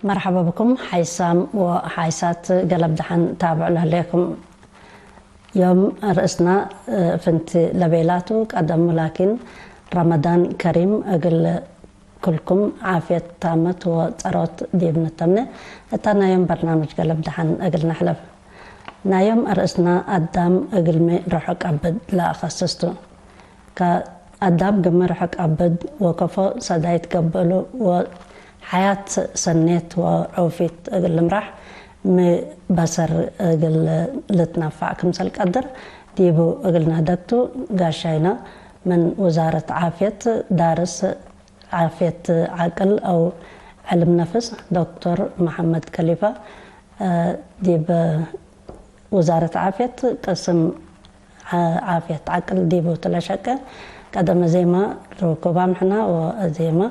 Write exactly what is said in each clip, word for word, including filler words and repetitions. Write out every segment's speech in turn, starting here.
መርሐበ ብኩም ሓይሳም ወሓይሳት ገለብ ደሐን ታብዑ ለህሌኩም። ዮም ርእስና ፍንቲ ለቤላቱ ቀደሙ ላኪን ረመዳን ከሪም እግል ክልኩም ዓፍየት ታመት ወጸሮት ዲብ ንተምኔ እታ ናዮም በርናምጅ ገለብ ደሐን እግል ነሕለፍ። ናዮም ርእስና አዳም እግልሚ ርሑቅ አብድ ለአኸስስ ቱ። ከአዳም ግመ ርሕቅ አብድ ወከፎ ሰዳይት ገብእሉ ወሐያት ሰኔት ወዑፊት እግል ልምራሕ ሚ በሰር እግል ልትነፋዕ ክምሰል ቀድር ዲቡ እግል ነህደግቱ ጋሻይና ምን ውዛረት ዓፍየት ዳርስ ዓፍየት ዓቅል አው ዕልም ነፍስ ዶክቶር መሐመድ ከሊፋ ዲብ ውዛረት ዓፍየት ቅስም ዓ-፣ ዓፍየት ዓቅል ዲቡ ትለሸቀ። ቀደም እዜማ ርኩባም ሕና ወእዜማ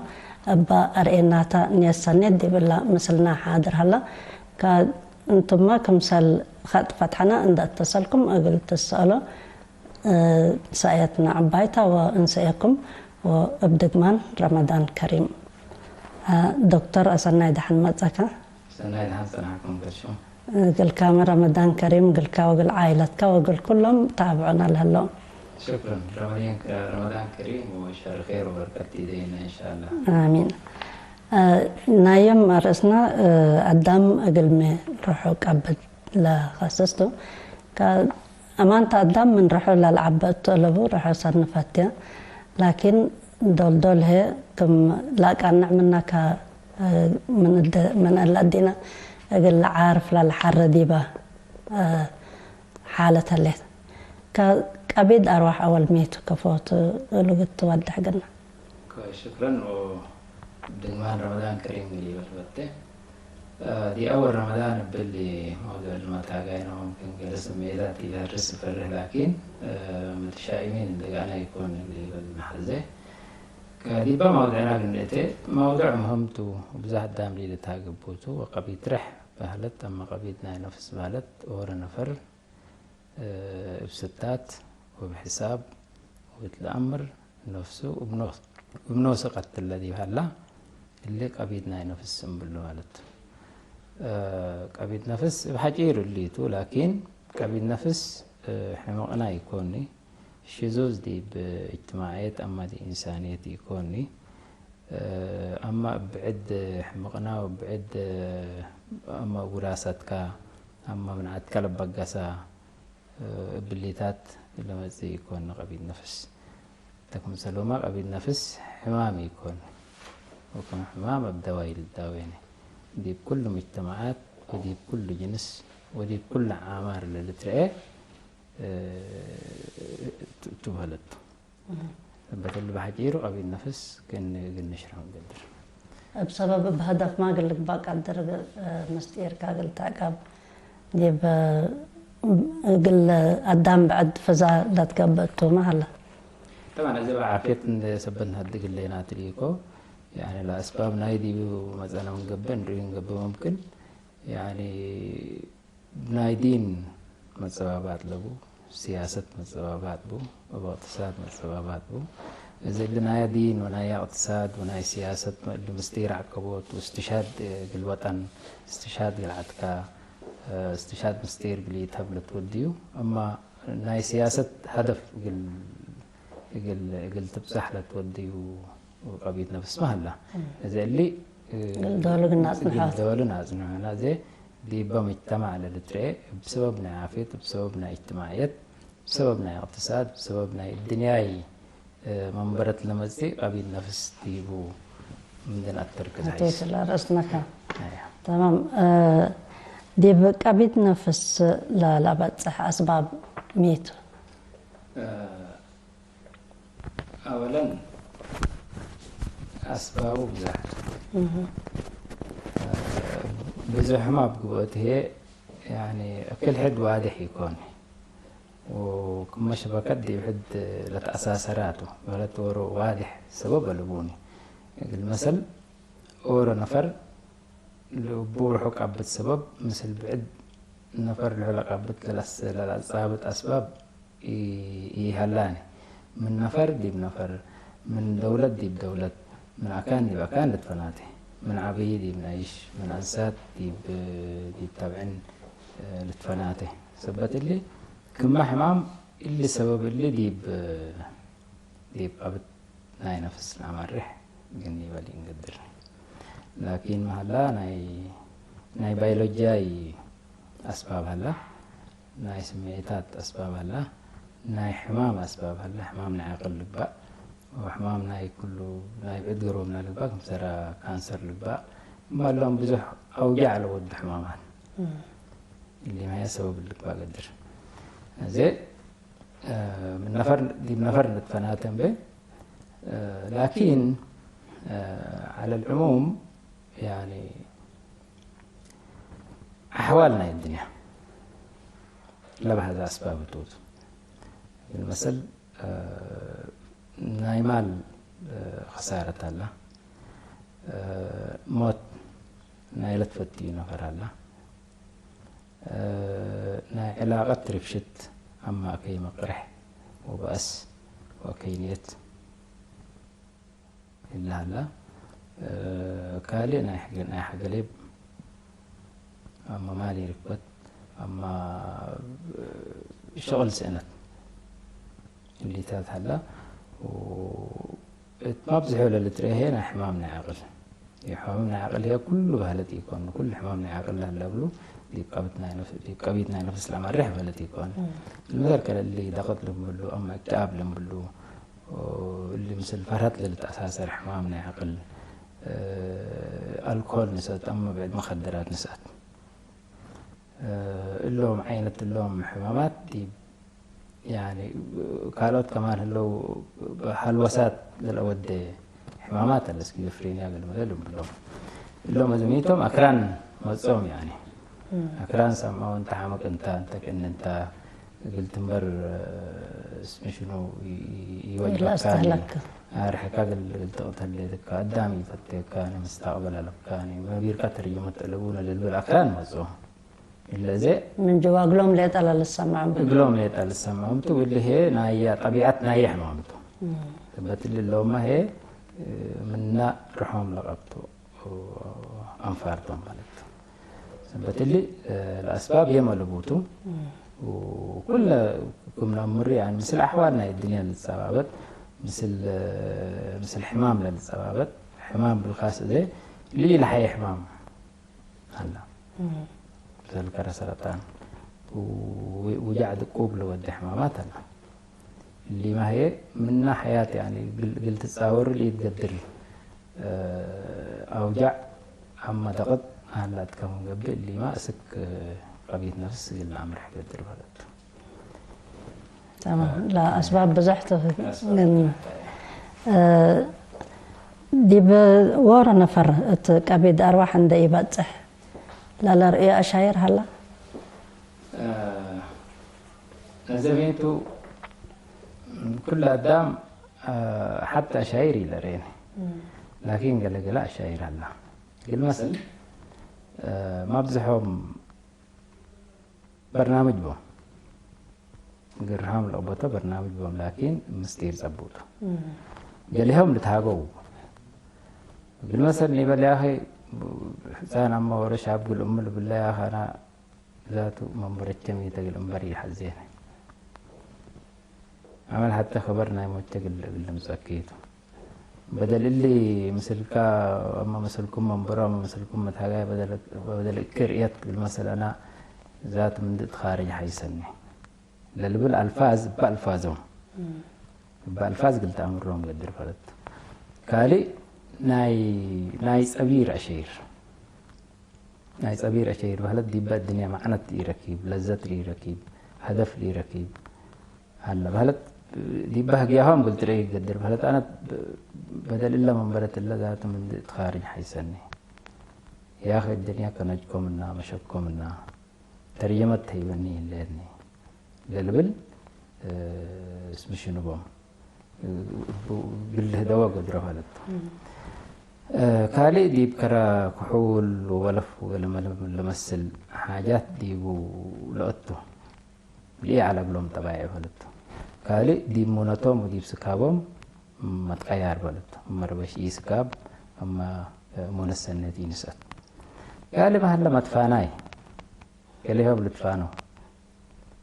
እበ አርኤናታ ኔሰኔት ዲብ እላ ምስልና ሓድር ሀላ። ከእንቱመ ክምሰል ኸጥ ፈትሐና እንደ እተሰልኩም እግል ትሰአሎ፣ እ፣ ሰአየትና ዕባይታ ወእንሰአየኩም ወእብ ድግማን ረመዳን ከሪም። እ፣ ዶክተር አሰናይ ደሐን መጸካ። ሰናይ ደሐን ጸናሕኩም ገርሾ። እግልካመ ረመዳን ከሪም እግልካ ወእግል ዓኢለትካ ወእግል ኩሎም ታብዑነ ለህለው። ሽክረን። ረመዳን ከ-፣ ረመዳን ከሪም ወሸህር ኸይር ወበረከት ቲደይነ እንሻአላህ። አሚን። እ፣ ናየም ርእስና፣ እ፣ አዳም እግልሚ ርሑቅ አብድ ለከስስ ቱ። ከ-፣ አማንተ አዳም ምን ርሑ ለልዓበ እቱ አለቡ ርሑ ሰኒ ፈትየ። ላኪን ዶል-ዶል ህዬ ክም ለአቃንዕ ምነ ከ-፣ ምን እደ-፣ ምን እለ እዲነ እግል ለዓርፍ ለልሐረ ዲበ ሓለት ህሌት። ከቀቢድ አርዋሕ አወል ሚ ቱ ከፎ ቱ እሉ እግል ትወድሕ ግና። ሽክረን ወድግማን ረመዳን ከሪም እግል ኢበል በቴ። ዲብ አወል ረመዳን እብል መውዱዕ ለመታጋይነ ሙምክን ገሌ ስሜታት ኢለሀርስ እፈርህ፣ ላኪን፣ እ፣ መተሻኢሚን እንደ ገአነ ኢኮን እግል ኢበል ነሐዜ። ከዲበ መውዱዕና እግል ንእቴ፣ መውዱዕ ምህም ቱ፣ ብዛሕ አዳም ለኢልትሃገቦ ቱ፣ ወቀቢድ ርሕ በህለት፣ አማ ቀቢድ ናይ ነፍስ በህለት፣ ኦረ ነፈር፣ እ፣ እብ ስታት ወእብ ሕሳብ ወእት ለአምር ነፍሱ እብ ኖ-፣ እብ ኖሱ ቀትለ ዲብ ሀላ፣ እሊ ቀቢድ ናይ ነፍስ እምብሉ ማለት ቱ። እ፣ ቀቢድ ነፍስ እብ ሐጪሩ እሊ ቱ፣ ላኪን ቀቢድ ነፍስ፣ እ፣ ሕመቅና ኢኮኒ፣ ሽዙዝ ዲብ እጅትማዕየት አማ ዲብ ኢንሳንየት ኢኮኒ። እ፣ አማ እብ ብዕድ ሕምቅና ወብዕድ፣ እ፣ አማ ውራሰትካ፣ አማ ምን ዐድከ ለበገሰ፣ እ፣ እብሊታት ለመጽእ ኢኮን ቀቢድ ነፍስ። እንተ ክምሰልሁመ ቀቢድ ነፍስ ሕማም ኢኮን፣ ወክም ሕማም እብ ደዋይ ልዳዌነ። ዲብ ኩሉ ሙጅተመዓት ወዲብ ኩሉ ጅንስ ወዲብ ኩሉ አዕማር ለልትረኤ፣ እ፣ ቱ-፣ ቱ በህለት ቱ። እህ። እበ እሊ በሐጪሩ ቀቢድ ነፍስ ክእነ እግል ንሽረሕ እንቀድር። እብ ሰበብ እብ ሀደፍማ እግል ልግባእ ቀድር፣ እግል፣ እ፣ ምስጢርካ እግል ተዕቀብ፣ ዲብ፣ እ፣ እግል አዳም ብዕድ ፍዛ ለትገብእ እቱመ ሀለ። ጠብዓን፣ እዘ በዓፍየት እንዴ ሰበት ነሀድግ ህሌና ትልኢኮ፣ ያኒ ለአስባብ ናይ ዲቡ መጸነ ምን ገብእ እንርእዩ እንገብእ ሙምክን፣ ያኒ ናይ ዲን መጸባባት ለቡ፣ ሲያሰት መጸባባት ቡ፣ እብ እቅትሳድ መጸባባት ቡ። እዘ እሊ ናይ ዲን ወናይ እቅትሳድ ወናይ ሲያሰት እሊ ምስጢር ዐቀቦት ወእስትሻድ እግል ወጠን፣ እስትሻድ እግል ዐድካ፣ እስትሻድ ምስጢር እግል ኢተሀብ ለትወድዩ፣ እማ ናይ ሲያሰት ሀደፍ እግል፣ እግል፣ እግል ትብጸሕ ለትወድዩ ቀቢድ ነፍስ መ ሀላ። እም። እዘ እሊ፣ እግል ዶሉ ግን አጽንሖት። እግል ዶሉ አጽንሖና እዘ ዲበ ሙጅተማዕ ለልትረኤ፣ እብ ሰበብ ናይ ዓፍየት፣ እብ ሰበብ ናይ እጅትማዕየት፣ እብ ሰበብ ናይ እቅትሳድ፣ እብ ሰበብ ናይ እድንያይ፣ እ፣ መንበረት ለመጽእ ቀቢድ ነፍስ ዲቡ ምንድን አተርክዝ ሐቴት ሐይስ። ለርእስነከ። አያ። ተማም። እ፣ ዲብ ቀቢድ ነፍስ ለ-፣ ለአበጽሕ አስባብ ሚ ቱ? እ፣ አወለን፣ አስባቡ ብዛሕ ቱ። እህ። ብዝሕመ እብ ግብአት ህዬ፣ ያኒ፣ እክል ሕድ ዋድሕ ኢኮን። ወክመ ሸበከት ዲብ ሕድ ለተአሳሰራ ቱ፣ ማለት ወሮ ዋድሕ ሰበብ አለቡኒ። እግል መሰል፣ ኦሮ ነፈር ልቡ ርሑቅ አብድ ሰበብ፣ ምስል ብዕድ ነፈር ልሑ ለቀብት ለለስ-፣ ለለአጻብጥ አስባብ ኢ-፣ ኢሀላኒ። ምን ነፈር ዲብ ነፈር፣ ምን ደውለት ዲብ ደውለት፣ ምን አካን ዲብ አካን ልትፈናቴ። ምን ዐበዪ ዲብ ነይሽ፣ ምን አንሳት ዲብ፣ ዲብ ተብዕን ልትፈናተ። ሰበት እሊ፣ ክመ ሕማም እሊ ሰበብ እሊ ዲብ፣ ዲብ ቀብድ ናይ ነፍስ ለአማርሕ ግኒ በሊ እንገድር። ላኪን መሀላ ናይ፣ ናይ ባዮሎጂያይ አስባብ ሀላ፣ ናይ ስሜታት አስባብ ሀላ፣ ናይ ሕማም አስባብ ሀላ፣ ሕማም ናይ ዐቅል ልግባእ፣ ወሕማም ናይ ክሉ ናይ ብዕድ ገሮምና ልግባእ፣ ክምሰለ ካንሰር ልግባእ፣ እማሎም ብዙሕ አውጃዕ ለወዱ ሕማማት። እም። እሊመ ሰበብ ልግባእ ገድር። አዜ፣ እ፣ ምን ነፈር፣ ዲብ ነፈር ንትፈናተ እምቤ፣ እ፣ ላኪን፣ እ፣ ዐለ ልዕሙም፣ ያኒ፣ አሕዋል ናይ አዱንያ ለበሀዘ አስባብ ቱ። ልመሰል፣ እ፣ ናይ ማል፣ እ፣ ክሳረት አለ፣ እ፣ ሞት ናይ ለትፈትዩ ነፈር አለ፣ እ፣ ናይ ዕላቀት ርፍሽት አማከይ መቅርሕ ወበአስ ወከይንየት እለ ሀላ፣ እ፣ ካልእ ናይ ሕገ-፣ ናይ ሐገሌብ አማ ማል ርክበት አማ፣ እ፣ ሸቅል ስእነት እሊታት ሀላ፣ ው-፣ እት መብዝሑ ለልትርኤ ህዬ ናይ ሕማም ናይ ዐቅል። ሕማም ናይ ዐቅል ህዬ ኩሉ በህለት ኢኮን፣ ኩሉ ሕማም ናይ ዐቅል ለህለ እግሉ ዲብ ቀብት ናይ ነፍስ፣ ዲብ ቀቢት ናይ ነፍስ ለመሬሕ በህለት ኢኮን። እም። ለመሰል ከለ እሊ ደቅጥ ልንብሉ፣ አማ እክትኣብ ልንብሉ፣ እሊ ምስል ፈርሀት ለልትአሳሰር ሕማም ናይ ዐቅል፣ እ፣ አልኮል ንሰአት፣ አማ ብዕድ መከደራት ንሰአት። እ፣ እሎም ዓይነት እሎም ሕማማት ዲብ፣ ያኒ፣ ካልኦት ከማን ህለው፣ ሀልወሳት ለለአወዴ ሕማማት አለ፣ ስኪዞፍሬንያ እግል መለ ልብሎም። እሎም አዝሚቶም አክራን መጽኦም፣ ያኒ፣ እም። አክራን ሰምዐው፣ እንተ ሐመቅ እንተ፣ እንተ ክእን እንተ እግል ትንበር፣ እስሚ ሽኑ ኢ-፣ ኢ-፣ ኢወጅበካኒ፣ ለአስተህለክ። አርሕካ እግል፣ እግል ትቅተል ሌትካ፣ አዳም ኢፈቴካኒ፣ መስተቅበል አለብካኒ፣ መቢርካ ተርጅመት ጠለቡነ ለልብል አክራን መጽኦም። እለ እዜ ምን ጅዋ እግሎም ሌጠ ለልሰምዖም። እግሎም ሌጠ ልሰምዖም ቱ፣ እሊ ህዬ ናየ ጠቢዐት ናየ ሕማም ቱ። እም። ሰበት እሊ እሎምመ ህዬ ምነ ርሖም ለቀብቱ አንፋርቶም ማለት ቱ። ሰበት እሊ ለአስባብ የመ ልቡቱ። እም። ወኩለ ክም ነአምሩ፣ ያኒ፣ ምስል አሕዋል ናይ እድንያ ልትጸባበጥ፣ ምስል፣ ምስል ሕማም ለልትጸባበጥ፣ ሕማም ብልካስ እዜ ልኢለሐየ ሕማም። ሀላ። እም። ዘልከረ ሰረጣን ው-፣ ውጃዕ ድቁብ ለወዴ ሕማማት ሀላ። እሊመ ህዬ ምነ ሐያት፣ ያኒ፣ እግል፣ እግል ትጻወሩ ለኢትገድር፣ እ፣ አውጃዕ አመ ደቅጥ ሀላ እት ከምን ገብእ፣ እሊመ እስክ ቀቢት ነፍስ እግል ለአምርሕ ገድር በለት። ተማም። ለአስባብ ብዞሕ ቱ፣ ለአስባብ ግን፣ ብዞሕ። እ፣ ዲብ ዎሮ ነፈር እት ቀቢድ አርዋሕ እንዴ ኢበጽሕ ለለርእዮ አሻይር ሀላ? እ፣ ለዘቤቱ ኩሉ አዳም፣ እ፣ ሐተ አሻይር ኢለርእኒ። እም። ላኪን ገሌ ገሌ አሻይር ሀላ። እግል መስል፣ እ፣ መብዝሖም በርናምጅ ቦም። ግርሃም ለቅበቶ በርናምጅ ቦም፣ ላኪን ምስጢር ጸቡጡ። እም። ገሌሆም ልትሃገው። እግል መሰል ኒበል ያኸ፣ ሕጻን አመ ወረ ሻብ ግል እሙ ልብለ ያኸ፣ አና ዛቱ መንበረቸ ሚተ እግል እንበር ኢሐዜነ። አመል ሐቴ ከበር ናይ ሞቼ እግል፣ እግል ልምጸኪ ቱ። በደል እሊ ምስልካ፣ አማ ምስልኩም መንበሮ፣ አማ ምስልኩም መትሃጋይ በደል፣ በደል እኪ ርእየት እግል መሰል አና ዛት ምንዲ እት ካርጅ ሐይሰኒ ለልብል አልፋዝ እበ አልፋዞም፣ እም። እበ አልፋዝ እግል ተአምሮም ገድር ፈለት። ካልእ ናይ፣ ናይ ጸቢር አሸይር። ናይ ጸቢር አሸይር በህለት ዲበ እድንያ መዕነት ኢረኪብ፣ ለዘት ኢረኪብ፣ ሀደፍ ኢረኪብ ሀለ በህለት ዲበ ህግያሆም እግል ትርኤ ኢገድር በህለት። አነ በደል እለ መንበረት እለ ዛቱ ምንዲ እት ካርጅ ሐይሰኒ። ያኺ እድንያ ከነጅኮ ምና፣ መሸኮ ምና፣ ተርጀመት ተይበኒ ህሌትኒ ለልብል፣ እ፣ እስሚ ሽኑ ቦም። እቡ እግል ልህደወ ገድሮ ማለት ቱ። እም። እ፣ ካልእ ዲብ ከረ ክሑል ወወለፍ ወገለመ ለመስል ሓጃት ዲቡ ለአቱ። ለኢዐለ እግሎም ጠባይዕ ማለት ቱ። ካልእ ዲብ ሙነቶም ወዲብ ስካቦም መትቀያር ማለት ቱ። እመ ረበሽ ኢስካብ፣ እመ እሙነ ሰኔት ኢንስአት። ጋሊ መሀለ መትፋናይ፣ ገሌሆም ልትፋነው።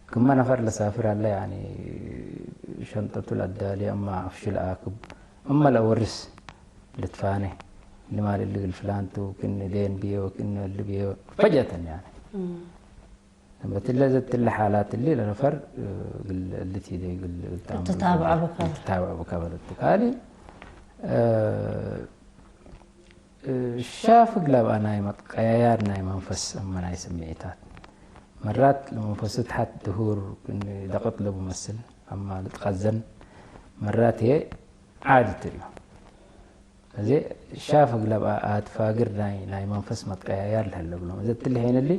ክመ ነፈር ለሳፍር ሀለ፣ ያኒ ሸንጠቱ ለአዳሊ፣ እመ አፍሹ ለአክብ፣ እመ ለአወርስ ልትፋኔ። እሊ ማል እሊ እግል ፍላን ቱ፣ ክእነ ዴን ብዬ ወክእነ እሊ ብዬ፣ ፈጀአተን ያኒ። እም። በትለ ዘትለ ሓላት እሊ ለነፈር እግል እሊ ቲዴ እግል፣ እግል ተአምር ልትታብዐ እግል ብከ። ልትታብዐ ብከ በለቱ። ካሊ፣ እ፣ ሻፍግ ለብአ ናይ መትቀያያር ናይ መንፈስ እመ ናይ ስምዒታት። መራት ለመንፈሱ ተሐት ድሁር ደቅጥ ለቡ መስል፣ አማ ልትቀዘን መራት ህዬ ዓዲ ትርእዩ። እዜ ሻፍግ ለብአ አትፋግር ናይ፣ ናይ መንፈስ መትቀያያር ለህለ ብሎም። እዘ እትሊ ሐይን እሊ፣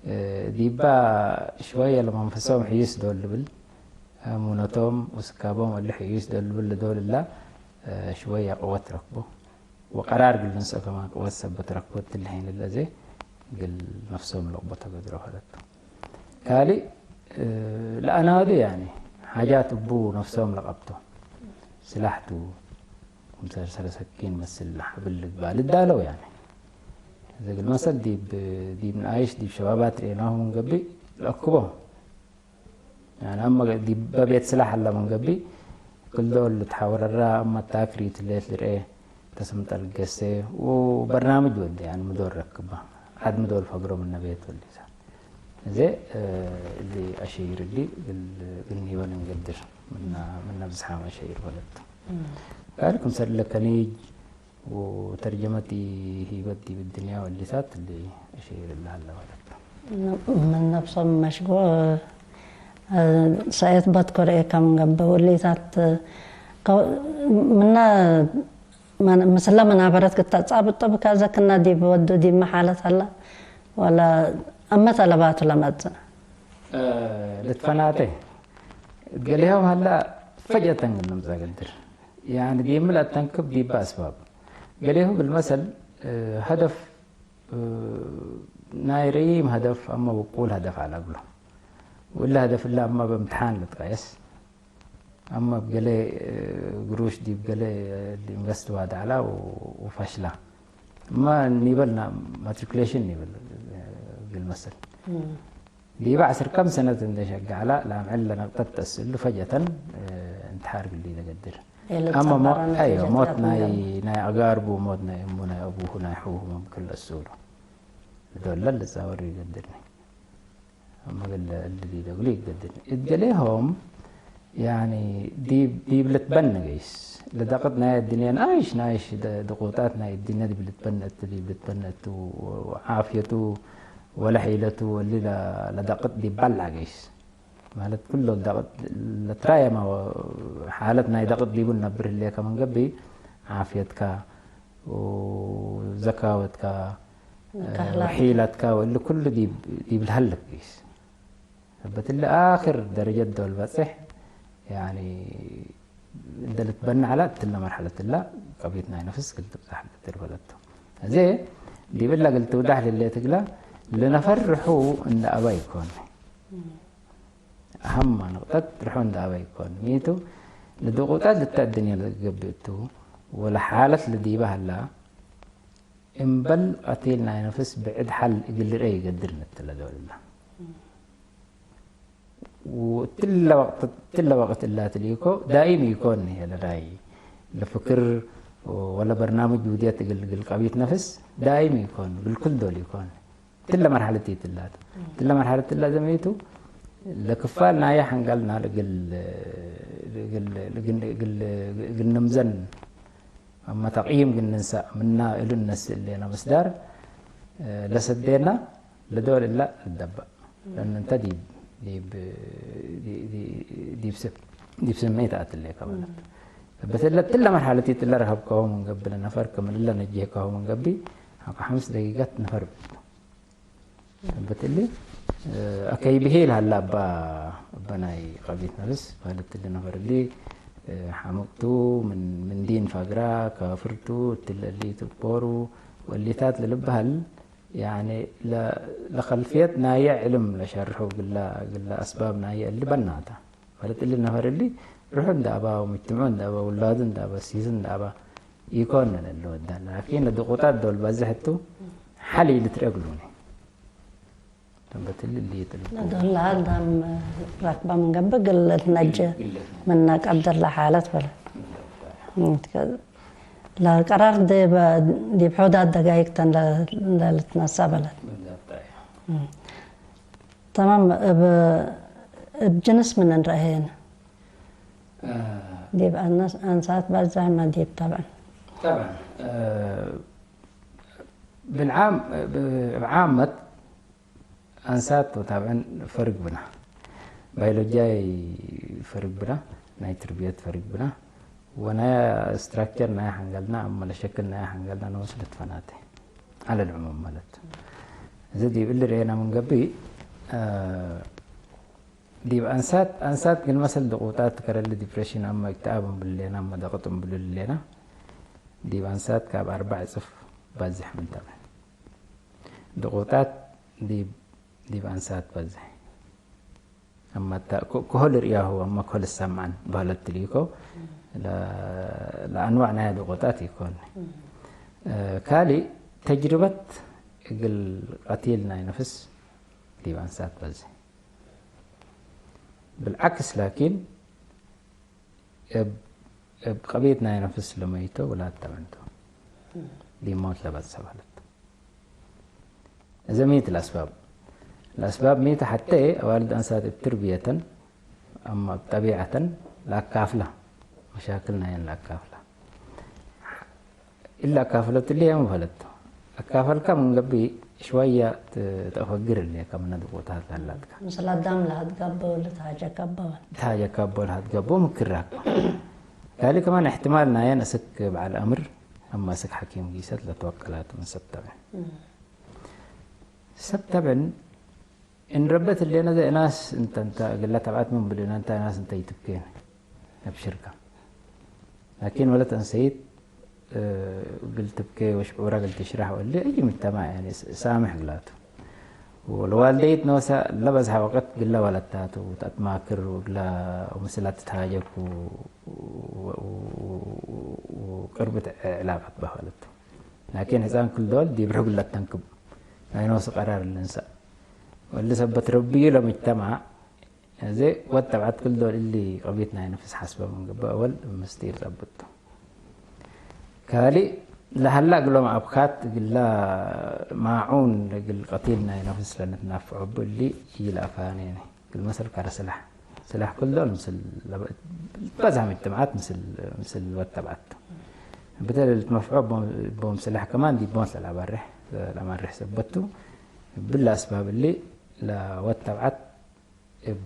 እ፣ ዲባ ሽወየ ለመንፈሶም ሕዩስ ዶል ልብል፣ እሙነቶም ወስካቦም እሊ ሕዩስ ዶል ልብል ለዶል እላ፣ እ፣ ሽወየ ቅወት ረክቦ። ወቀራር እግል ንስኦ ከማን ቅወት ሰበት ረክቦት እሊ ሐይን እለ እዜ እግል ነፍሶም ለቅቦ ተገድሮ ፈለቱ። ካልእ፣ እ፣ ለአናዱ ያኒ ሓጃት እቡ ነፍሶም ለቀብቶ ስላሕ ቱ፣ ክምሰል ሰኪን መስል ለሐብል ልግባእ ልዳለው ያኒ። እዜ እግል መሰል ዲብ፣ ዲብ ነኣይሽ ዲብ ሸባባት ርኤናሁ ምን ገብእ ለአክቦ። ያኒ አመ ዲበ ቤት ስላሕ ሀለ ምን ገብእ፣ ክል ዶል ልትሓወረራ፣ አመ ታክሪት ሌት ልርኤ፣ ተስምጠ ልገሴ፣ ወበርናምጅ ወዴ፣ ያኒ ምዶል ረክባ፣ ዐድ ምዶል ፈግሮ ምነ ቤት ወሊሳ። እዜ፣ እ፣ እሊ አሸይር እሊ፣ እግል፣ እግል ኒበ ልንገድር፣ ምና፣ ምነ ብዝሓም አሸይር ወለት። እም። ጋር ክምሰል ለከኒጅ፣ ወተርጀመት ሂበት ዲብ እድንያ ወሊሳት እሊ አሸይር እለ ሀለ ማለት ነው። ምን ነፍሶም መሽጎ፣ እ፣ ሰእየት በትኮ ርኤ ከም ገብእ ወሊሳት፣ ከ-፣ ምነ መን-፣ ምስለ መናበረት ክተጻብጦ ብካዘክና ዲብ ወዱ ዲብ መሓለት ሀላ ወለ አመ ጠለባቱ ለመጽእ? እ፣ ልትፈናተ። እት ገሌሆም ሀላ ፈጅአተን እግል ንምጸእ ገድር። ያኒ ዲብ ሚ ለአተንክብ ዲበ አስባብ። ገሌሁ እግል መሰል፣ እ፣ ሀደፍ፣ እ፣ ናይ ረዪም ሀደፍ አመ ውቁል ሀደፍ ዐለ እግሉ። ወእለ ሀደፍ እለ አመ በእምትሓን ልትቀየስ። አመ እብ ገሌ፣ እ፣ ግሩሽ ዲብ ገሌ፣ እ፣ ኢንቨስት ዋድ ዐላ ወ-፣ ወፈሽላ። እመ ኒበልና ማትሪኩሌሽን ኒብል፣ እ፣ እግል መሰል። እም። ዲበ ዐስር ከም ሰነት እንዴ ሸገ ዐላ፣ ለአምዕል ለነቅጠት ተአስእሉ ፈጀአተን፣ እ፣ እንትሓር እግል ኢለገድር። አመ ሞ-፣ ለጸበረ ነቲጀት አዮ፣ ሞት ናይ፣ ለትንገም። ናይ አጋርቡ፣ ሞት ናይ እሙ፣ ናይ አቡሁ፣ ናይ ሑሁ መምክን ለአስእሉ። ለዶለ ልጻወር ኢገድርኒ። አመ እግል እሊ ዲብ እግሉ ኢገድርኒ። እት ገሌሆም፣ ያኒ ዲብ፣ ዲብ ልትበን ገይስ። ለደቅጥ ናይ አድንየ ናይሽ፣ ናይሽ ደ-፣ ድቁጣት ናይ አድንየ ዲብ ልትበን እቱ፣ ዲብ ልትበን እቱ፣ ወዓፍየቱ ወለ ሒለቱ ወሊ ለ-፣ ለደቅጥ ዲብ በልዐ ገይስ። ማለት ኩሎ ለደቅጥ ለትራየመ ሓለት ናይ ደቅጥ ዲቡ ነብር ህሌከ ምን ገብእ፣ ዓፍየትከ ወዘካወትከ፣ ከህላት። ወሒለትከ ወእሊ ኩሉ ዲብ፣ ዲብ ለሀልክ ገይስ። እበ እትለ አክር ደረጀት ዶል በጽሕ፣ ያኒ፣ እንደ ልትበነ ዐለ፣ እትለ መርሐለት እለ ቀብየት ናይ ነፍስ ክል ትብጻሕ ልትር በለቱ። አዜ፣ ዲብ እለ እግል ትውዳሕ ልሌት እግለ፣ ለነፈር ርሑ እንደ አበ ኢኮን። አሀመ ንቅጠት ርሑ እንደ አበ ኢኮን። ሚቱ፣ ለድቁጣት ልተ አድንየ ለገብእ ቱ፣ ወለሓለት ለዲበ ሀላ፣ እምበል ቀቲል ናይ ነፍስ ብዕድ ሐል እግል ልርኤ ኢገድር ንትለ ዶል እለ። ወእትለ ወቅት፣ እትለ ወቅት እላ ትሊኮ ዳኢም ኢኮን ህዬ ለዳይ ለፍክር ወለ በርናምጅ ውድየት እግል፣ እግል ቀቢት ነፍስ ዳኢም ኢኮን፣ እግል ክል ዶል ኢኮን። እትለ መርሐለት ኢትላት። እትለ መርሐለት እላ ዘመይቱ ለክፋል ናየ ሐንጋልና እግል፣ እግል፣ እግል፣ እግል፣ እግል ንምዘን አመ ተቅይም እግል ንንሰእ ምና እሉ እነስእ እሌነ ምስዳር ለሰዴና ለዶል እለ ልደበእ። ለእነ እንተ ዲብ፣ ዲብ፣ ዲ-፣ ዲ-፣ ዲብ ስም-፣ ዲብ ስሜት አትሌከ በለት። እም። እበ እትለ መርሐለት እትለ ረከብከሁ ምን ገብእ ለነፈር ክም እለ ነጅህከሁ ምን ገብእ ሐቆ ሐምስ ደቂቀት ነፈር ብእቱ። እም። እበ እትሊ፣ እ፣ አከይ ብሂል ሀላ እባ፣ እበ ናይ ቀቢት ነፍስ ማለት እሊ ነፈር እሊ፣ እ፣ ሐምቅቱ ምን፣ ምን ዲን ፈግራ፣ ካፍርቱ፣ እትለ እሊ ትቦሩ ወእሊታት ለልበሀል ያኒ ለ-፣ ለኸልፍየት ናየ ዕልም ለሸርሑ እግለ፣ እግለ አስባብ ናየ እሊ በናተ። ማለት እሊ ነፈር እሊ ርሑ እንደ አባ ወምጅትምዑ እንደ አባ ውላዱ እንደ አባ ሲሱ እንደ አባ ኢኮን ለልወዳ፣ ላኪን ለድቁጣት ዶል ባዝሕ እቱ ሐል ኢልትርኤ እግሉኒ። ሰበት እሊ እሊ ይጥልቁ። ለዶል ለአዳም ራክበ ምን ገብእ እግል ልትነጅ እግል ልትነጅ። ምነ ቀድር ለሓለት በለ። ለቀራር ዲብ፣ ዲብ ሑዳት ደጋይቅ ተን ለ-፣ ለልትነሳ በለት። ብዛት፣ አይ። እም። ተማም፣ እብ፣ እብ ጅንስ ምን እንረአየን? አ፣ ዲብ አነስ-፣ አንሳት ባዛህመ ዲብ ጠብዐን። ጠብዐን፣ አ፣ ብልዓም፣ ብ-፣ ብዓመት አንሳት ወታብዐን ፈርግ ብና። ባዮሎጂያይ ፈርግ ብና፣ ናይ ትርብየት ፈርግ ብና፣ ወናያ ስትራክቸር ናያ ሐንገልና፣ አመ ለሸክል ናያ ሐንገልና ንወስል ትፈናተ። ዐለ ልዕሙም ማለት። እዚ ዲብ እሊ ርኤና ምን ገብእ፣ አ፣ ዲብ አንሳት፣ አንሳት ግን መሰል ድቁጣት ከረሊ ዲፕሬሽን አመ እክትኣብ እምብሉ ሌና፣ አመ ደቅጥ እምብሉ ሌና፣ ዲብ አንሳት ካብ አርበዕ እጽፍ ባዝሕ ምን ተብዐን። ድቁጣት ዲብ፣ ዲብ አንሳት በዝሕ። አመ ተ-፣ ከ-፣ ከሆ ልርእያሁ አመ ከሆ ልሰምዐን በህለት ትልኢኮ፣ ለ-፣ ለአንዋዕ ናይ ድቁጣት ኢኮን። ካልእ ተጅርበት እግል ቀቲል ናይ ነፍስ ዲብ አንሳት በዝሕ። ብልዓክስ ላኪን፣ እብ፣ እብ ቀብየት ናይ ነፍስ ለመይቶ ውላድ ተመንቶ ዲብ ሞት ለበጽሐ ማለት። እዘ ሚ ቲ ለአስባብ? ለአስባብ ሚ ቲ? ሐቴ አዋልድ አንሳት እብ ትርብየተን አማ እብ ጠቢዐተን ለአካፍላ፣ መሻክል ናየን ለአካፍላ። እለ አካፈለት እሊ የም ፈለቶ። አካፈልከ ምን ገብእ ሽወየ ት-፣ ተአፈግር እሊ ከምነ ድቁታት ለሀላትከ። ምስል አዳም ለሀትጋበው ልትሃጀከበ ወል። ትሃጀከበው ለሀትገበው ምክራከ። ጋሊ ከማን እሕትማል ናየን እስክ በዐል አምር አማ እስክ ሐኪም ጊሰት ለትወቀላት ምን ሰብ ተብዕን። እም። ሰብ ተብዕን እንረበት ህሌነ ዘ እናስ እንተ፣ እንተ እግለ ተብዐት ምን ብልነ እንተ እናስ እንተ ኢትብኬነ እብ ሽርከ። ላኪን ወለት አንሰይት፣ እ፣ እግል ትብኬ ወሽዑረ እግል ትሽረሕ ወእሊ አይ ምጅተማዕ ያኒ ስ-፣ ሳምሕ እግላቱ። ወለዋልደይት ኖሰ ለበዝሐ ወቅት እግለ ወለታቱ ተአትማክር ወእግለ ወምስላ ትትሃጀክ ወ-፣ ወ-፣ ወ-፣ ወቅርብ ዕላቀት በሀለቱ። ላኪን ሕጻን ክል ዶል ዲብ ርሑግ ለተንክብ ናይ ኖሱ ቀራር ልንሰእ። ወእሊ ሰበት ረብዩ ለሙጅተማዕ፣ እዚ ወድ ተብዐት ክል ዶል እሊ ቀብየት ናይ ነፍስ ሐስበ ምን ገብእ፣ አወል ምስጢር ጸብጥ ቱ። ካልእ ለሀላ እግሎም አብካት እግለ ማዑን እግል ቀቲል ናይ ነፍስ ለንትናፍዖ እቡ እሊ ኢለአፋኔነ። እግል መሰል ከረ ስላሕ። ስላሕ ክል ዶል ምስል ለበ-፣ በዝሐ ሙጅተማዓት ምስል፣ ምስል ወድ ተብዐት ቱ። እብ ተ ለልትመፍዖ እቦም፣ እቦም ስላሕ ከማን ዲብ ሞት ለለአባርሕ፣ ለአማርሕ ሰበት ቱ። እብለ አስባብ እሊ ለወድ ተብዐት እብ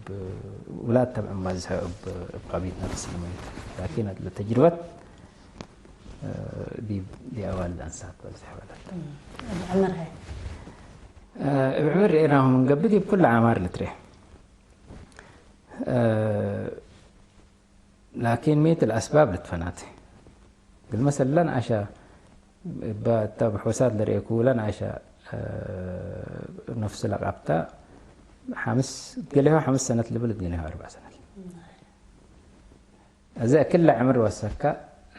ውላድ ተብዕን ባዝሐ እብ፣ እብ ቀብየት ነፍስ ለመይት። ላኪን ለተጅርበት፣ እ፣ ዲብ፣ ዲብ አዋልድ አንሳት ባዝሐ በለት። እም፣ እብ ዕምር ሀይ? እ፣ እብ ዕምር ርኤናሁ ምን ገብእ ዲብ ኩሉ አዕማር ልትርኤ። እ፣ ላኪን ሚ ቲ ለአስባብ ልትፈናተ። እግል መሰል ለነአሸ እበ እተ ብሑሳት ለርኤኩ ለነአሸ፣ እ፣ ነፍሱ ለቀብተ ሐምስ፣ ገሌሁ ሐምስ ሰነት ልብል፣ ገሌሁ አርበዕ ሰነት። እዘ ክለ ዕምር ወሰከ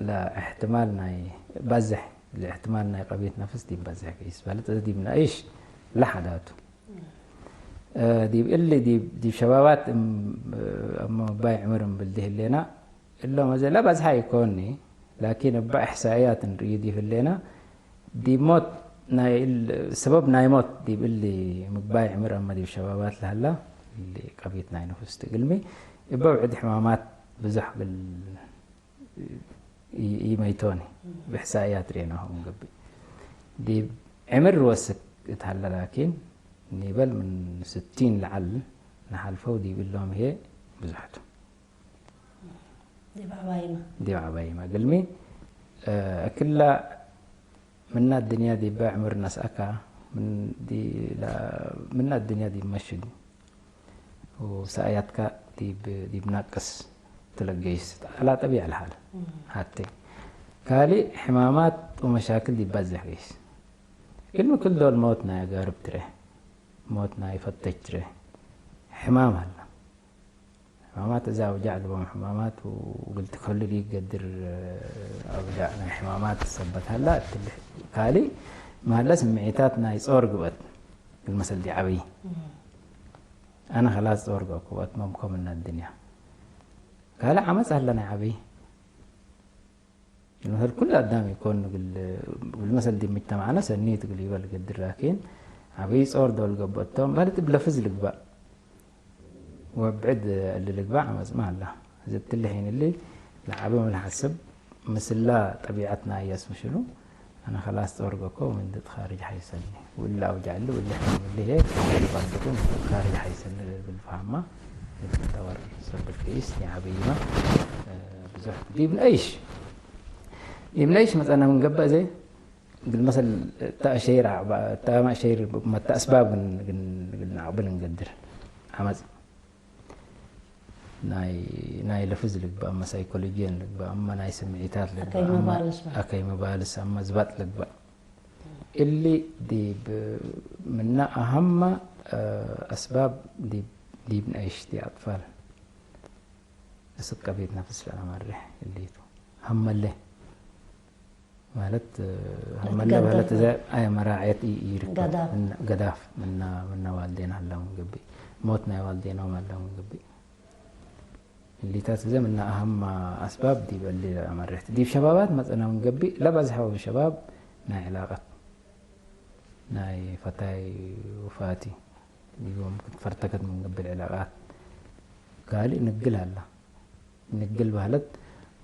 ለእሕትማል ናይ በዝሕ፣ ለእሕትማል ናይ ቀብየት ነፍስ ዲብ በዝሕ ገይስ በለት። እዘ ዲብ ነአይሽ ለሐዳቱ። እ፣ ዲብ እሊ ዲብ፣ ዲብ ሸባባት እም፣ እም እባይ ዕምር እምብል ዲ ህሌና፣ እሎም አዜ ለበዝሐ ኢኮኒ፣ ላኪን እበ እሕሳእያት እንርእዩ ዲብ ህሌና፣ ዲብ ሞት ናይ እል-፣ ሰበብ ናይ ሞት ዲብ እሊ ምግባይ ዕምር አመ ዲብ ሸባባት ለሀላ፣ እሊ ቀብየት ናይ ነፍስ ቱ እግልሚ፣ እበ ብዕድ ሕማማት ብዙሕ እግል ኢ-፣ ኢመይቶኒ፣ ብእሕሳእያት ርኤናሆም ገብእ። ዲብ ዕምር ወስክ እት ሀለ ላኪን፣ ኒበል ምን ስቲን ለዐል ነሓልፈው ዲብ እሎም ህዬ ብዙሕ ቱ። ዲብ ዐባይመ። ዲብ ዐባይመ። እግልሚ፣ እ፣ እክለ ምነ አድንያ ዲበ ዕምር ነስአከ፣ ምን ዲ-፣ ለ-፣ ምነ አድንያ ዲብ መሽግ ወሰአያትከ ዲብ፣ ዲብ ናቅስ ትለገይስ፣ ዐላ ጠቢዕ ለሀለ። እም። ሐቴ ካልእ ሕማማት ወመሻክል ዲብ ባዝሕ ገይስ። እግልሚ ክል ዶል ሞት ናይ አጋርብ ትሬ፣ ሞት ናይ ፈተች ትሬ፣ ሕማም ሀለ። ሕማማት እዘ አውጃዕ ልቦም ሕማማት ወእግል ትከሉ ሊገድር አውጃዕ ናይ ሕማማት ሰበት ሀላ፣ እትሊ ካልእ ማለ ስምዒታት ናይ ጾር ግብአት። እግል መሰል ዲዐብይ፣ አነ ከላስ ጾር ገብኩ፣ አትመምኮ ምነ አድንያ። ካልእ ዐመጽ ሀለ ናይ ዐብይ። ለመሰል ኩሉ አዳም ኢኮን እግል፣ እግል መሰል ዲብ ምጅተማዕነ ሰኒ ቱ እግል ኢበል ገድር፣ ላኪን ዐበይ ጾር ዶል ገብአቶም፣ ባልት እብ ለፍዝ ልግባእ ወብዕድ እሊ ልግባእ ዐመጽመ ሀላ። እዘ እትሊ ሒን እሊ ለዐበ ምን ለሐስብ፣ ምስላ ጠቢዐት ናየስ ምሽሉ፣ አነ ከላስ ጾር ገኮ ወምን ድድ ካርጅ ሐይሰኒ፣ ወእሊ አውጃዕ እሊ ወእሊ ሕማም እሊ ህዬ፣ ባልቱ ምን ድድ ካርጅ ሐይሰኒ ለልብል ፈሀማ፣ ልትጠወር ሰበት ገይስ ኒዐበይመ፣ ብዙሕ ዲብ ነአይሽ ዲብ ነአይሽ መጸና ምን ገብእ፣ እዜ እግል መሰል እተ አሸይር አዕባ-፣ እተ አማ አሸይር መተ አስባብ ግን፣ ግን፣ ግን ነአቅብል እንገድር። ዐመጽ ናይ፣ ናይ ለፍዝ ልግበእ፣ አመ ሳይኮሎጂየን ልግበእ፣ አመ ናይ ስምዒታት ልግበእ፣ አከይ አመ መባልስ በ- አከይ መባልስ፣ አመ ዝባጥ ልግበእ። እሊ ዲብ ምነ አሀመ አስባብ ዲብ፣ ዲብ ነአይሽ ዲብ አጥፋል። እስክ ቀቤት ነፍስ ለአመሬሕ እሊቱ። ሀመለ ማለት፣ ሀመለ ለትገደፍ ማለት እዘ አየ መራዐየት ኢ-፣ ኢርክብ። ገዳፍ። ምነ፣ ገዳፍ ምነ፣ ምነ ዋልዴን ሀለ ምን ገብእ፣ ሞት ናይ ዋልዴኖም ሀለ ምን ገብእ። እሊታት እዘ ምነ አሀም አስባብ ዲብ እሊ ለአመሬሕ። ዲብ ሸባባት መጸና ምን ገብእ፣ ለበዝሐው ሸባብ ናይ ዕላቀት፣ ናይ ፈታይ ወፋቲ፣ ዲቦም ፈርተከት ምን ገብእ ዕላቃት። ካልእ ንግል ሀላ። ንግል በህለት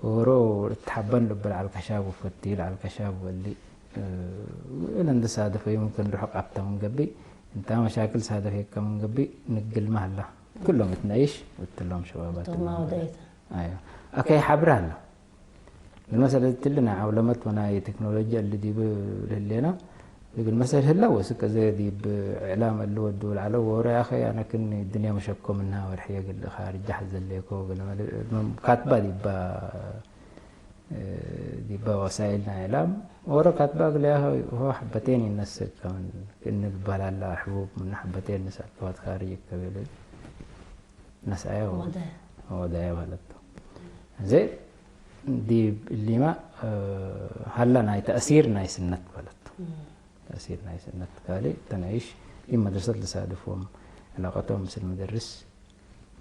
ኦሮ እትሐበን ልብል ዐልከሻብ ወፈቲ ለዐልከሻብ ወሊ፣ እ፣ እለ እንዴ ሳደፈዩ ምክን ርሑቅ አብተ ምን ገብእ፣ እንታ መሻክል ሳደፈየከ ምን ገብእ ንግልመ ሀላ። ክሎም እት ነአይሽ ወእትሎም ሸባባት እቶም እሎም አውደይተ። አዮ። አከይ ሐብረ ሀላ። ለመሰል እትሊ ናይ ዐውለመት ወናይ ቴክኖሎጂ እሊ ዲብ ለህሌነ፣ እግል መሰል ህለ ወስክ እዘ ዲብ እዕላም እሊ ወዱ ለዐለው ወረ ያኸ አነ ክኒ ድንያ መሸኮ ምንሃ ወርሕየ እግል ካርጃ ሐዘሌኮ እግል መል-፣ ካትባ ዲባ፣ ዲባ ወሳይል ናይ እዕላም ወረ ካትባ እግል ያኸ ሆ ሐበቴን ይነስእ ከምን ክእኒ ግባላላ ሕቡብ ምነ ሐበቴን ንስአል ከዋት ካርጅ ከቤለ ነስአየ ወ-፣ ወዳየ። ወዳየ በህለቱ። እዜ ዲብ እሊመ፣ እ፣ ሀላ ናይ ተእሲር ናይ ስነት በህለቱ። እም። ተእሲር ናይ ስነት ካልእ ተናይሽ ዲብ መድረሰት ልሳድፎም፣ ዕላቀቶም ምስል መደርስ፣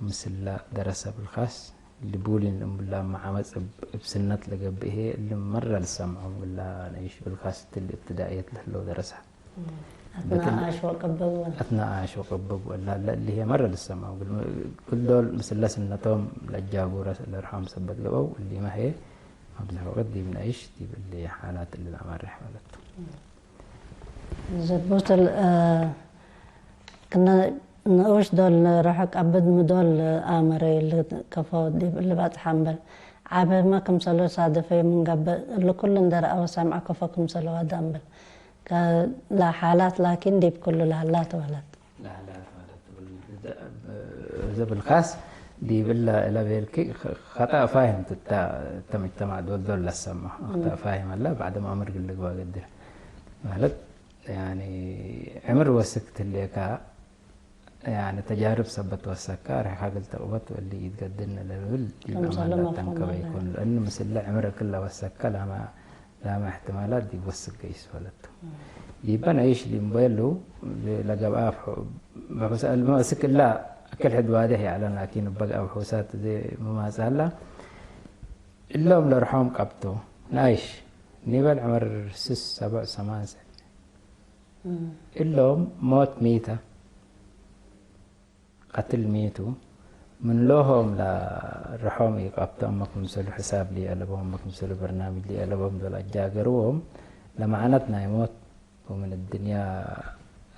ምስለ ደረሰ ብልካስ፣ ልቡሊን እምብላ መዓመጽ እብ፣ እብ ስነት ለገብእ ህዬ እሊ መረ ልሰምዖም እግላ ነይሽ ብልካስ እትሊ እብትዳእየት ለህለው ደረሰ። እም። አትናአሽ ወቀበብ ወለ። አትናአሽ ወቀበብ ወለ ለእሊ ህዬ መረ ልሰምዖም። እግል፣ ክል ዶል ምስለ ስነቶም ለጃጉረ ለርሖም ሰበት ገብአው፣ እሊመ ህዬ አብዝሕ ወቅት ዲብ ነአይሽ ዲብ እሊ ሓላት እሊ ለአመርሕ ማለት ቱ። እም። ዘቡት ል-፣ እ፣ ክነ ንኡሽ ዶል ርሕቅ አብድ ሚ ዶል አመረ እሊ ከፎ ዲብ እሊ ባጽሐ እምበል፣ ዐበመ ክምሰሉ ሳደፈዩ ምን ገብእ፣ እሊ ኩሉ እንዴ ረአወ ሰምዐ ከፎ ክምሰሉ ወደ እምበል። ከ-፣ ለሓላት ላኪን ዲብ ኩሉ ለሀላት ወለት። ለሀላት ማለት እብ-፣ እዘ ብልካስ ዲብ እለ፣ እለ ቤልኪ ኸ-፣ ኸጠእ ፋሂም ትታ፣ እተ ምጅተማዕ ዶል ዶል ለሰምዖ። እም። አኽጠእ ፋሂም አለ፣ ባዕድ መአምር እግል ልግበእ ገድር። ማለት፣ ያኒ፣ ዕምር ወስክ ትሌካ፣ ያኒ፣ ተጃርብ ሰበት ወሰካ፣ ርሕካ እግል ትቅበት ወእሊ ኢትገድልነ ለልብል ዲብ ክምሰለ አማን መፍሁም ለተንከበ አለ። ኢኮን። ለእን ምስለ ዕምር እክል ለወሰከ ላመ፣ ላመ እሕትማላት ዲብ ወስክ ገይስ ወለቱ። እም። ዲበ ነይሽ ዲብ እምበሉ ለገብአ ፍሑ-፣ በክሰ-፣ መስክ እላ እክል ሕድ ዋዴሕ ይዐለን፣ ላኪን እበ ገብአ ፍሑሳት እዜ መማጽእ ሀላ፣ እሎም ለርሖም ቀብቶ፣ ናይሽ፣ ኒበል ዕምር ስስ፣ ሰብዕ፣ ሰማን ሰኒ። እም። እሎም ሞት ሚተ፣ ቀትል ሚቱ፣ ምን ሎሆም ለርሖም ኢቀብቶ፣ አመ ክምሰሉ ሕሳብ ሊአለቦም፣ አመ ክምሰሉ በርናምጅ ሊአለቦም ዶል አጃገርዎም፣ ለመዕነት ናይ ሞት ወምን እድንያ፣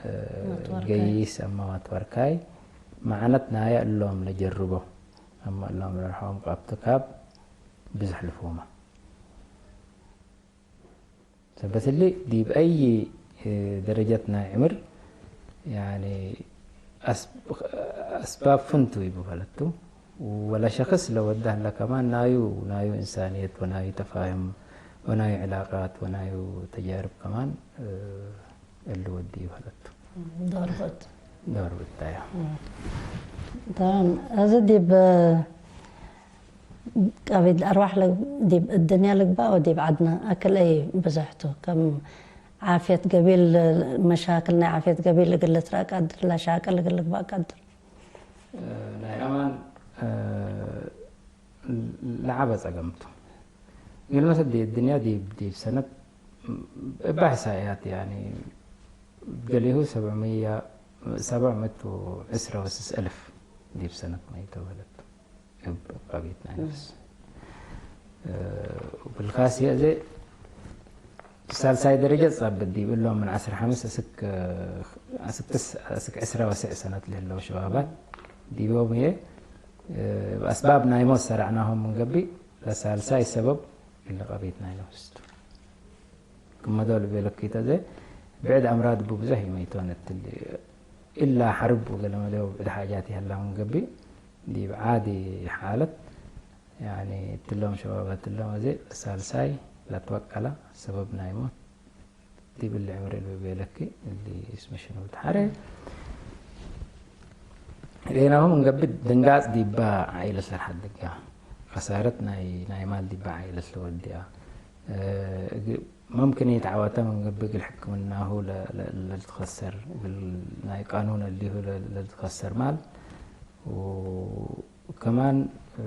እ፣ መትወርካይ። ገይስ አመ መትወርካይ፣ መዕነት ናየ እሎም ለጀርቦ፣ አመ እሎም ለርሖም ቀብቶ ካብ ብዝሕ ልፉመ። ሰበት እሊ፣ ዲብ አይ ደረጀት ናይ ዕምር፣ ያኒ፣ አስ-፣ አስባብ ፍንቱ ይቡ ፈለቱ፣ ወለ ሸክስ ለወደ ሀለ ከማን ናዩ፣ ናዩ እንሳንየት ወናዩ ተፋህም ወናዩ ዕላቃት ወናዩ ተጃርብ ከማን፣ እ፣ እሊ ወድዩ ፈለቱ። ዶር ብእቱ። ዶር ብታዩ። ተማም። እዚ ዲብ ቀቢድ አርዋሕ ለግ-፣ ዲብ እድንያ ልግባእ ወዲብ ዐድነ አክል አይ ብዞሕ ቱ? ከም ዓፍየት ገቢል፣ መሻክል ናይ ዓፍየት ገቢል እግል ልትረአ ቀድር፣ ለሻቅል እግል ልግባእ ቀድር? ናይ አማን፣ እ፣ ለዐበ ጸገም ቱ። እግል መሰል ዲ-፣ እድንያ ዲብ፣ ዲብ ሰነት እብ እሕሳእያት፣ ያኒ፣ ገሌሁ ሰብዕ ምእት፣ ሰብዕ ምእት ወዕስረ ወስስ አልፍ ዲብ ሰነት መይተው በለት። እብ ቀቢት ናይ ነፍስ። እ፣ ወብልካስ የእዜ ሳልሳይ ደረጀ ጸብጥ ዲብ እሎም ምን ዐስር ሐምስ እስክ፣ እስክ ትስ-፣ እስክ ዕስረ ወስዕ ሰነት ለህለው ሸባባት ዲቦም ህዬ፣ እ፣ እብ አስባብ ናይ ሞት ሰራዕናሆም ምን ገብእ፣ ለሳልሳይ ሰበብ እሊ ቀቢት ናይ ነፍስ ቱ። ክመ ዶል እቤ ለኪተ ዘ ብዕድ አምራድ እቡ ብዞሕ ኢመይቶን እትሊ፣ እላ ሐርብ ወገለመለ ወብዕድ ሓጃት ይሀላ ምን ገብእ፣ ዲብ ዓዲ ሓለት፣ ያኒ እትሎም ሸባባት እሎም አዜ ሳልሳይ ለትወቀላ ሰበብ ናይ ሞት ዲብ እሊ ዕምር እሊ እቤ ለኪ፣ እሊ እስመ ሽኑ ብትሓሬ ሬናሁ ምን ገብእ ድንጋጽ ዲባ ዓኢለት ለልሐድግ ከሳረት ናይ፣ ናይ ማል ዲባ ዓኢለት ለወድያ፣ እ፣ እግ-፣ መምክን ኢተዐወተ ምን ገብእ እግል ሕክምናሁ ለ-፣ ለ-፣ ለልትከሰር፣ እግል ናይ ቃኑን እሊሁ ለ-፣ ለልትከሰር ማል፣ ወከማን፣ እ፣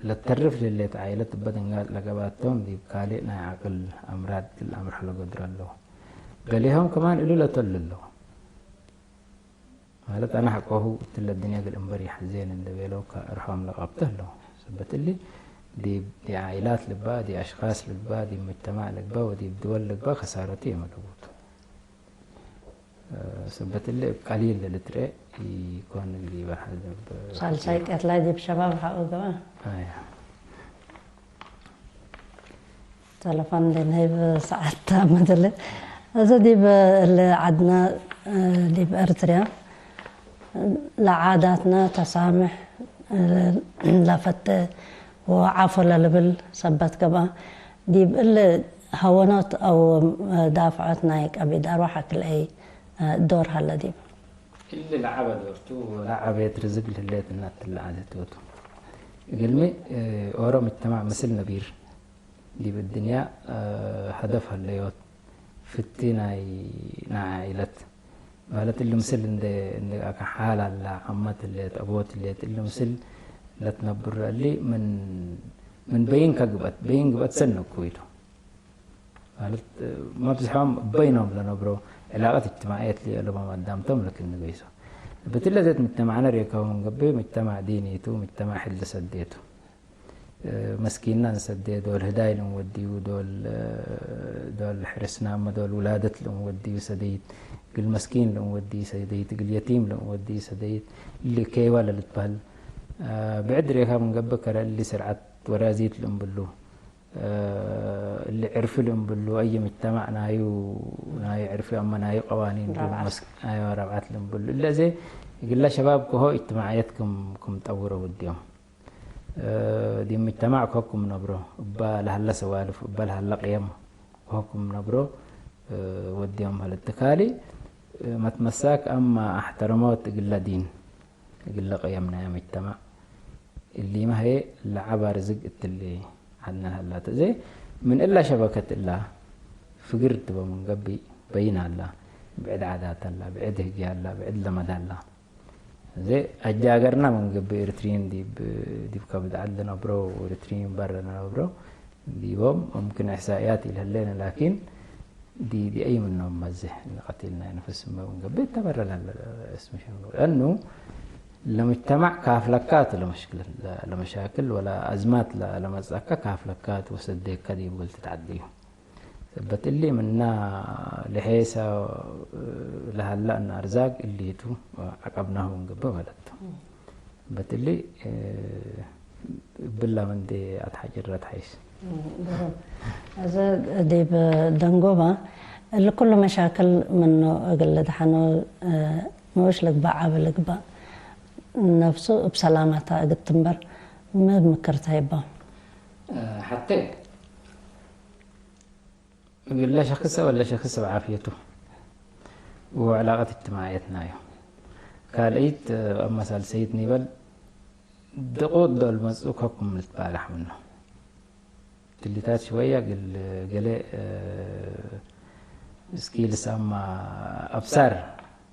ለተርፍ ለህሌት ዓኢለት እበ ድንጋጽ ለገብአቶም ዲብ ካልእ ናይ ዐቅል አምራድ እግል አምርሐ ለገድሮ ለው። ገሌሆም ከማን እሉ ለተሉ ለው። ማለት አነ ሐቆሁ እትለ እድንየ እግል እንበሪ ሐዜን እንዴ ቤለው ከእርሖም ለቀብተ ህለው። ሰበት እሊ ዲብ፣ ዲብ ዓኢላት ልግበእ፣ ዲብ አሽካስ ልግበእ፣ ዲብ ሙጅተማዕ ልግበእ ወዲብ ድወል ልግበእ ከሳረቱ የመ ለቡ ቱ። ሰበት እሊ እብ ቀሊል ለልትርኤ ኢኮን ዲበ ሐዘብ ሳልሳይ ቀትላይ ዲብ ሸባብ ሐቆ ገብአ። አያ። ተለፎን እንዴ ነህይብ ሰዓት ተአመት እሊ። እዚ ዲብ እሊ ዐድነ፣ ዲብ ኤርትርያ ለዓዳትነ ተሳምሕ ለፈቴ ወዓፎ ለልብል ሰበት ገብአ። ዲብ እሊ ሀወኖት አው ዳፍዖት ናይ ቀቢድ አርወሕ አክልአይ ዶር ሀለ ዲብ? እሊ ለዐበ ዶር ቱ ወለዐቤት ርዝግ ለህሌት እናት ለዐለት ቱ። እግልሚ ኦሮ ምጅተማዕ ምስል ነቢር ዲብ እድንያ ሀደፍ ሀለዮት ፍቲ ናይ፣ ናይ ዓኢለት ማለት እሊ ምስል እንደ፣ እንደ አከ ሓል አላ፣ አመት ህሌት፣ አቦት ህሌት፣ እሊ ምስል ለትነብሮ እሊ ምን፣ ምን በይን ከግበት፣ በይን ግበት ሰኒ እኩይ ቱ። ማለት መብዝሖም በይኖም ለነብሮ ዕላቀት እጅትማዕየት ለአለቦም አዳምቶም ለክን ንገይሶ። ብትለ ዘት ምጅተማዕነ ሬከው ምን ገብእ፣ ምጅተማዕ ዲኒ ቱ፣ ምጅተማዕ ሕድ ለሰዴ ቱ። መስኪንና እንሰዴ፣ ዶል ህዳይ ለእንወድዩ፣ ዶል፣ ዶል ሕርስናመ፣ ዶል ውላደት ለእንወድዩ ሰደይት፣ እግል መስኪን ለእንወድዩ ሰደይት፣ እግል የቲም ለእንወድዩ ሰደይት፣ እሊ ኬዋ ለልትበህል፣ ብዕድ ሬካ ምን ገብእ ከረ እሊ ስርዓት ወራዚት ለእንብሉ፣ እሊ ዕርፊ ለእንብሉ፣ አይ ምጅተማዕ ናዩ፣ ናዩ ዕርፊ አመ ናዩ ቀዋኒን ረብዓት። መስ-፣ አይወ ረብዓት ለእንብሉ። እለ አዜ እግለ ሸባብ ከሆ እጅትማዕየት ክም፣ ክም ጠውሮ ወድዮም። ዲብ ምጅተማዕ ከሆ ክም ነብሮ፣ እበ ለሀለ ሰዋልፍ፣ እበ ለሀለ ቅየም ከሆ ክም ነብሮ ወድዮም። ሀለ ትካሊ መትመሳክ አማ አሕተረሞት እግለ ዲን፣ እግለ ቅየም ናይ ምጅተማዕ። እሊመ ህዬ ለዐበ ርዝግ እትሊ ዐድነ ሀላ ተ። እዜ ምን እላ ሸበከት እላ ፍግር ትበ ምን ገብእ በይን ሀላ፣ ብዕድ ዓዳት ሀላ፣ ብዕድ ህግየ ሀላ፣ ብዕድ ለመድ ሀላ። እዜ አጃገርና ምን ገብእ ኤሪትሪን ዲብ፣ ዲብ ከብድ ዐድ ለነብሮ ወኤሪትሪን በረ ለነብሮ ዲቦም ሙምክን እሕሳእያት ኢለህሌነ፣ ላኪን ዲ-፣ ዲአይ ምኖም መዝሕ እነ ቀቲል ናይ ነፍስ እመ ምን ገብእ ተበረ ለለ እስም ሽኑ። ለአኑ ለምጅተማዕ ካፍለካ ቱ ለመሽክል፣ ለመሻክል ወለ አዝማት ለ-፣ ለመጽአከ ካፍለካ ቱ ወሰዴከ ዲቡ እግል ትትዐደዩ። ሰበት እሊ ምና ለሔሰ ለሀላ እነ አርዛቅ እሊቱ ዐቀብናሁ እንገብእ ማለት ቱ። ሰበት እሊ እብላ ምንዲ አትሐጭረ ተሐይስ። እም፣ ግሩም። እዚ ዲብ ደንጎበ እሊ ኩሉ መሻክል ምኑ እግል ልድሐኖ፣ እ፣ ንኡሽ ልግባእ ዐቢ ልግባእ ነፍሱ እብ ሰላመታ እግል ትንበር ሚ ምክር ተህይቦ? ሐቴ እግለ ሸክሰ ወለ ሸክስ እብ ዓፍየቱ ወዕላቀት እጅትማዕየት ናዩ። ካልአይት አመ ሳልሰይት ኒበል ድቁጥ ዶል መጽኡ ከኩም ልትባላሕ ምኑ። ትሊታት ሽወያ እግል ገሌ፣ እ፣ ስኪልስ አማ አብሳር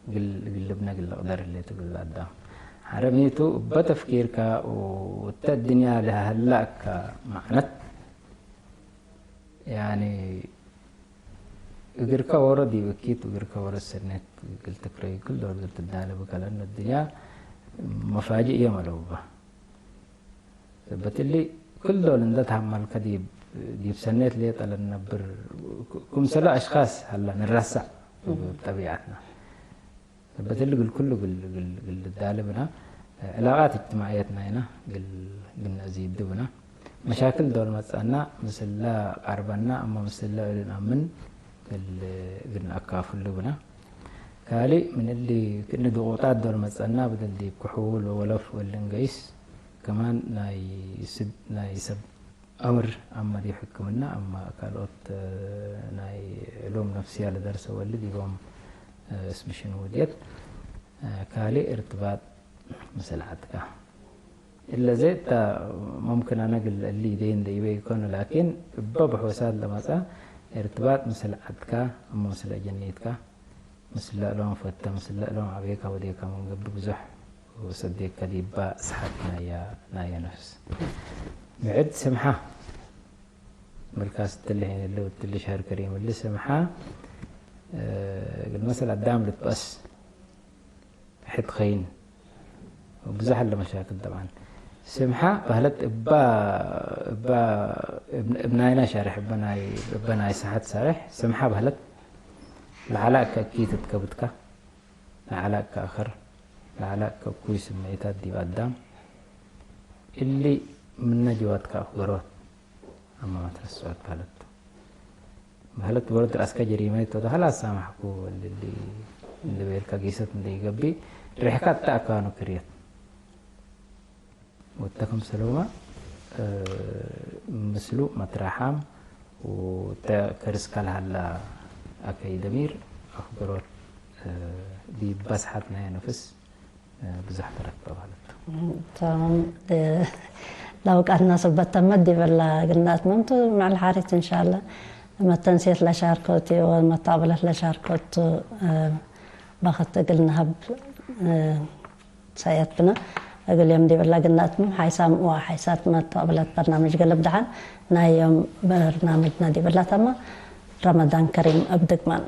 እግል፣ እግል ልብነ እግል ልቅደር ህሌት እግል አዳም። ሐረሚቱ እበ ተፍኪርካ ወእተ እድንያ ለሀላእካ መዕነት፣ ያኒ እግርከ ዎሮ ዲብ እኪት እግርከ ዎሮ ሰኔት እግል ትክረዩ ክል ዶል እግል ትዳለቡ ከለነ እድንያ መፋጅእ ዮም አለቡበ። ሰበት እሊ፣ ክል ዶል እንደ ተሀመልከ ዲብ፣ ዲብ ሰኔት ሌጠ ለነብር፣ ክምሰለ አሽኻስ ሀላ ንረሰዕ እብ ጠቢዐትና። ሰበት እሊ፣ እግል ክሉ እግል፣ እግል፣ እግል ልዳለ ብና፣ ዕላቃት እጅትማዕየት ናይና እግል፣ እግል ነአዚዱ ብና። መሻክል ዶል መጽአና፣ ምስለ ቀርበና፣ እመ ምስለ እሉ ነአምን እግል፣ እግል ነአካፍሉ ብና። ካልእ ምን እሊ፣ ክእኒ ድቁጣት ዶል መጽአና፣ ብደል ዲብ ክሑል ወወለፍ ወእሊ እንገይስ፣ ከማን ናይ ስብ-፣ ናይ ሰብ አምር አመ ዲብ ሕክምና አመ ካልኦት፣ እ፣ ናይ ዕሉም ነፍስያ ለደርሰ ወሊ ዲቦም፣ እ፣ እስም ሽኑ ውድየት፣ እ፣ ካልእ እርትባጥ ምስል ዐድካ። እለ ዜት ተ መምክን አነ እግል እሊ ኢደይ እንዴ ኢበ ኢኮን፣ ላኪን እበ ብሖሳት ለመጽአ እርትባጥ ምስል ዐድካ እሞ ምስል አጀኒትካ፣ ምስለ እሎም ፈተ፣ ምስለ እሎም ዐቤካ ወዴካ ምን ገብእ ብዙሕ ወሰዴከ ዲባ ሰሓት ናያ፣ ናየ ነፍስ። ብዕድ ስምሓ፣ መልካስ እትሊ ሒን እሊ ወእትሊ ሸህር ከሪም እሊ ስምሓ፣ እ፣ እግል መሰል አዳም ልትበአስ ሕድ ኸይን። ብዙሕ አለ መሻክል ጠብዓን። ስምሓ በህለት እባ፣ እባ እብ፣ እብ ናይና ሻርሕ፣ እበ ናይ፣ እበ ናይ ሰሓት ሳርሕ፣ ስምሓ በህለት ለዐላቅከ እኪት እት ከብድካ፣ ለዐላቅከ አኸር፣ ለዐላቅከ እኩይ ስምዒታት ዲብ አዳም፣ እሊ ምነ ጅዋትከ አፍገሮት። አማ መትረስዖት በህለት። በህለት ወርድ አስከ ጀሪመይት ወደ ኸላስ ሳምሐኩ እሊ፣ እሊ እንዴ ቤልከ ጊሰት እንዴ ኢገብእ ርሕከ እተ አካኑ ክርየት። ወእተ ክምሰልሁመ፣ እ፣ ምስሉ መትራሓም ወእተ ከርስከ ለሀላ አከይ ደሚር አፍገሮት፣ እ፣ ዲብ በስሐት ናይ ነፍስ ብዙሕ ተረክበ ማለት ነው። ተማም፣ እ፣ ለአውቃትና ሰበት ተመት ዲበላ ግናት መምቱ መዕል ሓሪት እንሻላ መተንሴት ለሻርኮት ወመታብለት ለሻርኮት፣ እ፣ በክት እግል ነሀብ፣ እ፣ ሰየት ብነ እግል የም ዲበላ ግናት ምን ሓይሳም ወሓይሳት መታብለት በርናምጅ ገልብ ደሓን ናይ ዮም በርናምጅና ዲበላ ተማ ረመዳን ከሪም እብ ድግማን።